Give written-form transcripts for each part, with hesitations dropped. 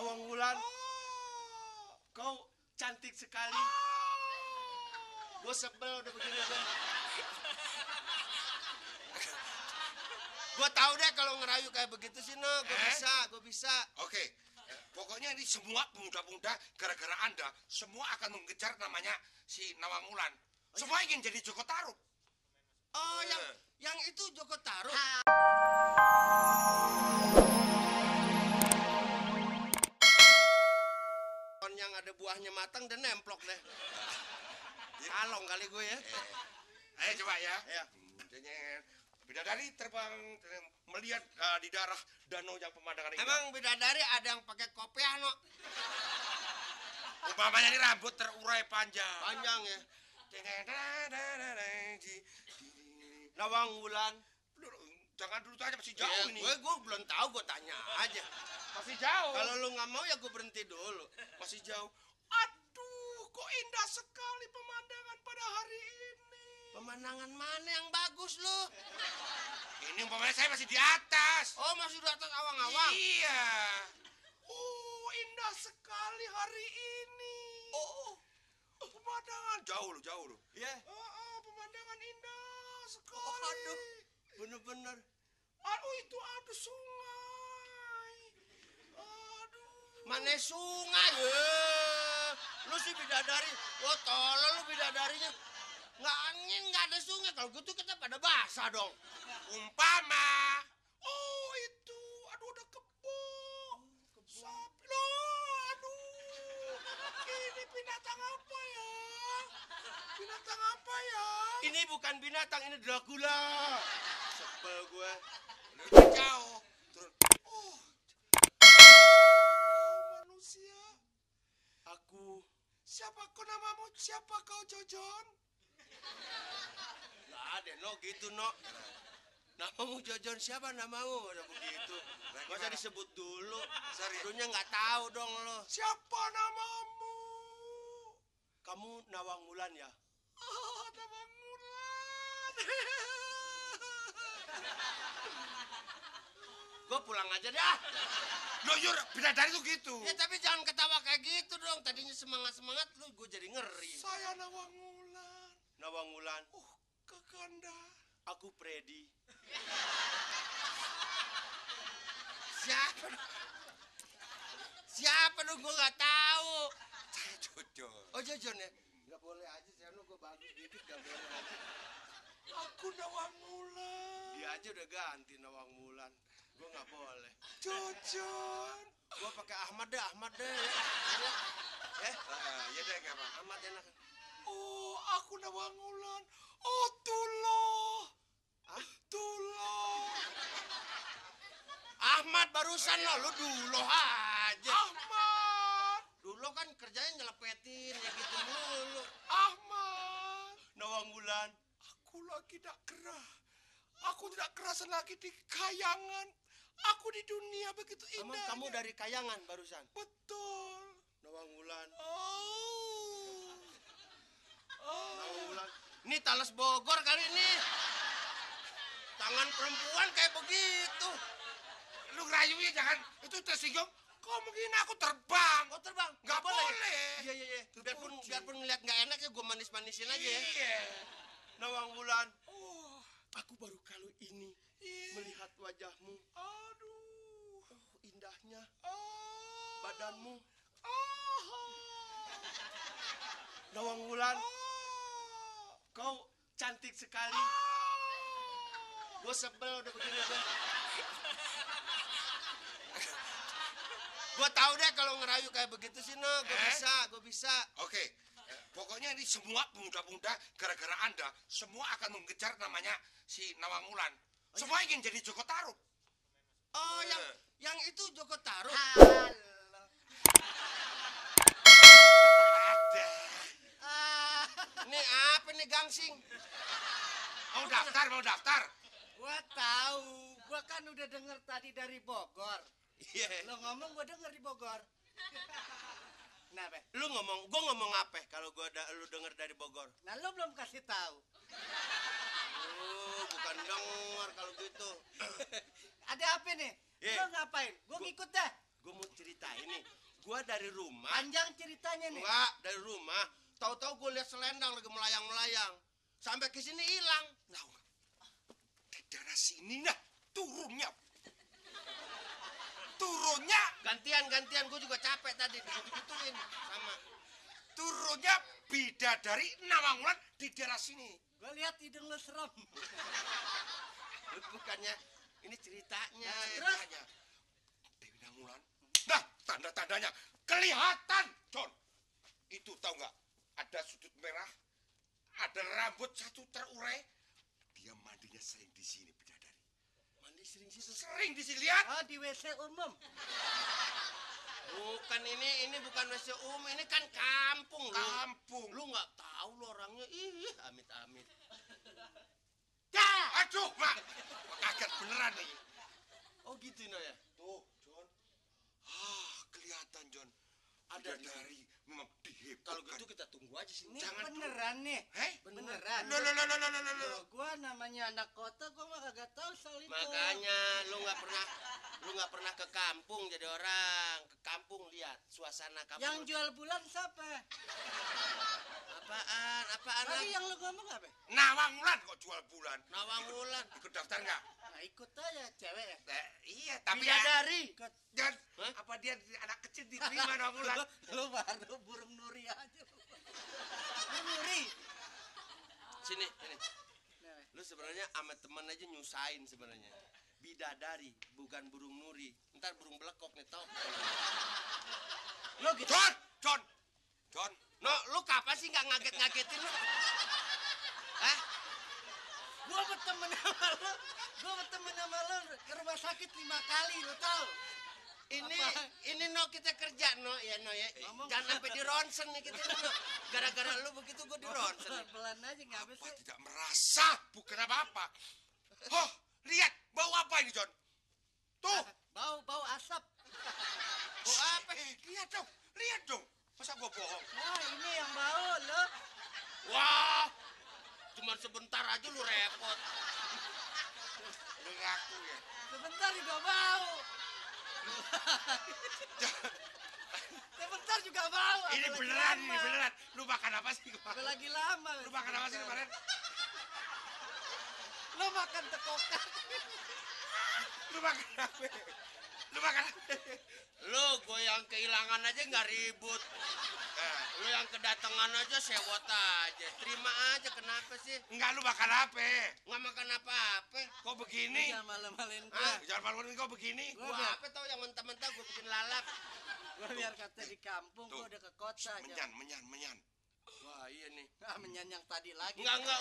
Nawang Wulan, kau cantik sekali. Gue sebel udah begini deh. Gue tahu deh kalau ngerayu kayak begitu sih, no. Gue bisa. Oke, pokoknya ini semua pemuda-pemuda gara-gara Anda semua akan mengejar namanya si Nawang Wulan. Semua ingin jadi Joko Tarub. Oh, yang itu Joko Tarub. Yang ada buahnya matang dan nemplok deh. Kalong kali gue ya. Ayo coba ya. Ya. Bidadari terbang melihat di daerah danau yang pemandangan indah. Emang bidadari ada yang pakai kopiah, no? Umpamanya ini rambut terurai panjang. Panjang ya. Nawang Wulan. Jangan dulu tanya, masih jauh ini. Gue belum tahu, gue tanya aja. Masih jauh. Kalau lu nggak mau ya gue berhenti dulu. Masih jauh. Aduh, kok indah sekali pemandangan pada hari ini. Pemandangan mana yang bagus lu? Ini umpamanya saya masih di atas. Oh, masih di atas awang-awang? Iya. Oh, indah sekali hari ini. Oh, pemandangan jauh lu. Iya. Pemandangan indah sekali. Oh, aduh, bener-bener. Aduh, itu ada sungai. Aduh. Mana sungai? Lu sih bidadari. Wah, tolong lu bidadarinya. Nggak ada sungai. Kalau gitu kita pada basah dong. Umpama. Oh, itu. Aduh, ada kebun. Sapi loh. Aduh. Ini binatang apa ya? Ini bukan binatang, ini Dracula. Sebel gue. Udah jauh. Turun. Oh. Kau manusia. Aku. Siapa kau namamu? Siapa kau, Jojon? Nggak ada, no, gitu, no. Namamu Jojon, siapa namamu? Udah begitu. Gak usah disebut dulu. Dunia nggak tahu dong lo. Siapa namamu? Kamu Nawang Wulan ya? Oh, Nawang Wulan. Gue pulang aja dah. Loh, Yur, bidadari tuh gitu. Ya tapi jangan ketawa kayak gitu dong. Tadinya semangat-semangat lu, gue jadi ngeri. Saya Nawang Wulan. Nawang Wulan. Kakanda. Aku Freddy. Siapa dong, gue nggak tahu. Saya Jojon. Oh, Jojon ya? Nggak boleh aja, saya gue bagus dikit, nggak boleh aja. Aku Nawang Wulan. Dia aja udah ganti Nawang Wulan. Gue nggak boleh. Jojon. Gue pakai Ahmad deh ya. Ya deh, nggak apa. Ahmad enak. Oh, aku Nawang Wulan. Oh, Tuloh. Tuloh. Ahmad barusan lu dulu aja. Ahmad. Dulu kan kerjanya nyelepetin ya gitu mulu. Ahmad. Nawang Wulan. Aku lagi tidak gerah. Aku tidak kerasa lagi di kayangan. Aku di dunia begitu indah. Emang kamu dari kayangan barusan? Betul. Nawang Wulan. Oh. Nawang Wulan. Ini talas Bogor kali ini. Tangan perempuan kayak begitu. Lu ngerayunya jangan. Itu tersinggung. Kau mungkin aku terbang. Oh, terbang? Nggak boleh. Iya. Biarpun ngeliat nggak enak ya gue manis-manisin aja ya. Iya. Nawang Wulan. Oh. Aku baru kali ini melihat wajahmu. Aduh. Indahnya Oh. badanmu. Oh. Nawang Wulan. Oh. Kau cantik sekali. Gue sebel udah begini deh. Gue tahu deh kalau ngerayu kayak begitu sih, no. Gue bisa. Oke, pokoknya ini semua pemuda-pemuda gara-gara Anda semua akan mengejar namanya si Nawang Wulan. Semua ingin jadi Joko Tarub. Oh, yang itu Joko Tarub. Ini apa nih gangsing? Mau daftar? Gua tahu, gua kan udah denger tadi dari Bogor. Iya. Lo ngomong gua denger di Bogor. Nah, Be. Gue ngomong apa kalau lu denger dari Bogor? Nah, lo belum kasih tahu. Oh, bukan denger kalau gitu. Ada apa nih? Iya. Lo ngapain? Gua ngikut dah. Gue mau ceritain nih. Gue dari rumah. Panjang ceritanya nih. Enggak, dari rumah. Tahu-tahu gue lihat selendang lagi melayang-melayang. Sampai ke sini hilang. Tahu nggak? Di daerah sini nah turunnya. Turunnya, Gantian. Gue juga capek tadi digitu-gituin sama. turunnya bidadari Nawangulan di daerah sini. Gue lihat hidung lu serem. Bukannya ini ceritanya. Terus? Tanya, Dewi Nawangulan. Nah, tanda-tandanya kelihatan, John. Itu tahu nggak? Ada sudut merah, ada rambut satu terurai. Dia mandinya sering di sini, bidadari. Mandi sering situ. Sering di sini, lihat. Oh, di WC umum. Bukan ini bukan WC ini kan kampung lu. Kampung. Lu nggak tahu lu orangnya. Ih, amit-amit. Ya, aduh, Mak. Kaget beneran nih. Oh gitu no ya. Tuh, John. Kelihatan, John. Ada di Bidadari memang dihebohkan. Kalau gitu kita tunggu aja sini. Ini Jangan beneran nih. Hei? Beneran. Loh. Loh, gua namanya anak kota, gua mah kagak tahu soal itu. Makanya lu nggak pernah ke kampung jadi orang. Ke kampung lihat suasana kampung. Yang jual bulan siapa? Apaan Tadi lagi? yang lu ngomong apa? Nawangulan kok jual bulan. Nawangulan. Ikut daftar nggak? Nah, ikut aja cewek ya. Iya, tapi ya. Bidadari. Ikut. John, Hah? apa dia anak kecil diterima Nawangulan? Lu baru burung nuri aja. Burung nuri. Sini. Nah, Lu sebenarnya sama teman aja nyusahin sebenarnya. Bidadari, bukan burung nuri. Ntar burung belekok nih tau. lu gitu. John. No, lu kapan sih nggak ngaget-ngagetin lu? Hah? Gua berteman sama lu ke rumah sakit 5 kali, lu tahu? Ini no kita kerja no ya. Ngomong. Jangan sampai di ronsen nih kita no. Gara-gara lu begitu gua di ronsen. Pelan aja ngapa Apa sih? tidak merasa? Bukan apa-apa. Oh, lihat bau apa ini, John? Tuh. Bau asap. Bau apa? Lihat dong. Masa gua bohong? Wah, ini yang bau lo. Wah, cuman sebentar aja lu repot. Lu ngaku ya. Sebentar juga bau. Sebentar juga bau. Ini apalagi beneran, lama. ini beneran. Lu makan apa sih kemarin? Apalagi lama. Lu makan apa sih kemarin? Lo makan tekokan. Lu makan apa? Lu gue yang kehilangan aja nggak ribut. Lu yang kedatangan aja sewot aja. Terima aja kenapa sih? Enggak, lu makan apa? Nggak makan apa-apa. Kok begini? Jangan malam-malamin Ah, gua. Jangan malu-maluin kok begini. Gua apa tau yang mentah-mentah gue bikin lalap. Gua biar kata di kampung, Tuh. gua udah ke kota aja. Menyan. Wah iya nih. Ah, menyan yang tadi lagi. Enggak.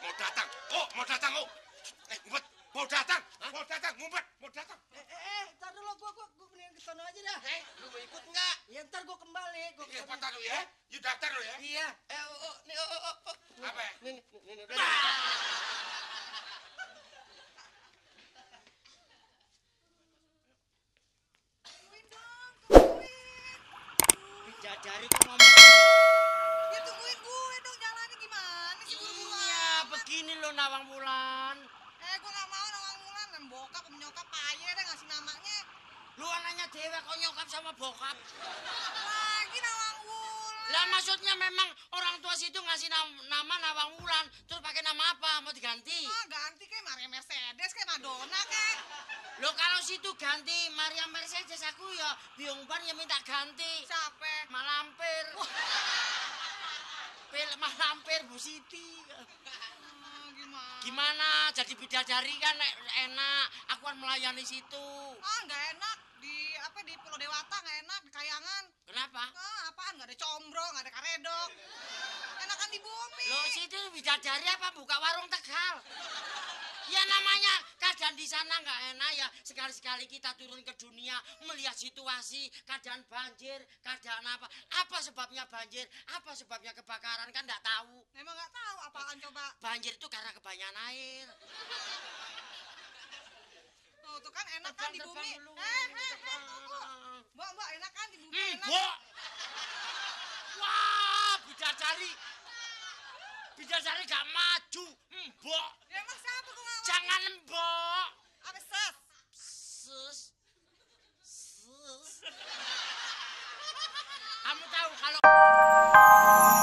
Mau datang. Ngumpet. Mau datang. Ngumpet. Ntar dulu gua mendingan ke sono aja dah. Lu mau ikut nggak? Ya ntar gua kembali, gua ke Iya, sono. patah lu ya. You daftar lu ya. Iya. Nih, Apa ya? Nih, udah. Bidadari kok ngomong. Ya tungguin gue dong, jalannya gimana sih buru-buru Iya, amat. begini lo Nawang Wulan. Gue gak mau Nawang Wulan, dan bokap nyokap payah deh ngasih namanya. Lu anaknya cewek kok nyokap sama bokap. Lagi Nawang Wulan. Lah maksudnya memang orang tua situ ngasih nama Nawang Wulan, terus pakai nama apa? Mau diganti? Ganti kayak Maria Mercedes, kayak Madonna kayak. Lo kalau situ ganti Maria Mercedes aku ya biung ban ya minta ganti. Siapa? Malampir. Malampir Bu Siti. Gimana? Gimana? Jadi bidadari kan enak. Aku kan melayani situ. Nggak enak. Di Pulau Dewata nggak enak, di Kayangan. Kenapa? Apaan? Nggak ada combro, nggak ada karedok. Enakan di bumi. Lo situ bidadari apa buka warung Tegal? Ya namanya keadaan di sana nggak enak ya. Sekali-sekali kita turun ke dunia melihat situasi, keadaan banjir, keadaan apa. Apa sebabnya banjir? Apa sebabnya kebakaran kan nggak tahu. Memang nggak tahu apaan coba. Banjir itu karena kebanyakan air. Tuh kan enak kan di bumi. Tunggu. Mbak, enak kan di bumi? Enak. Mbok. Wah, bidadari gak maju. Mbok. Ya emang siapa gue nggak kamu tahu kalau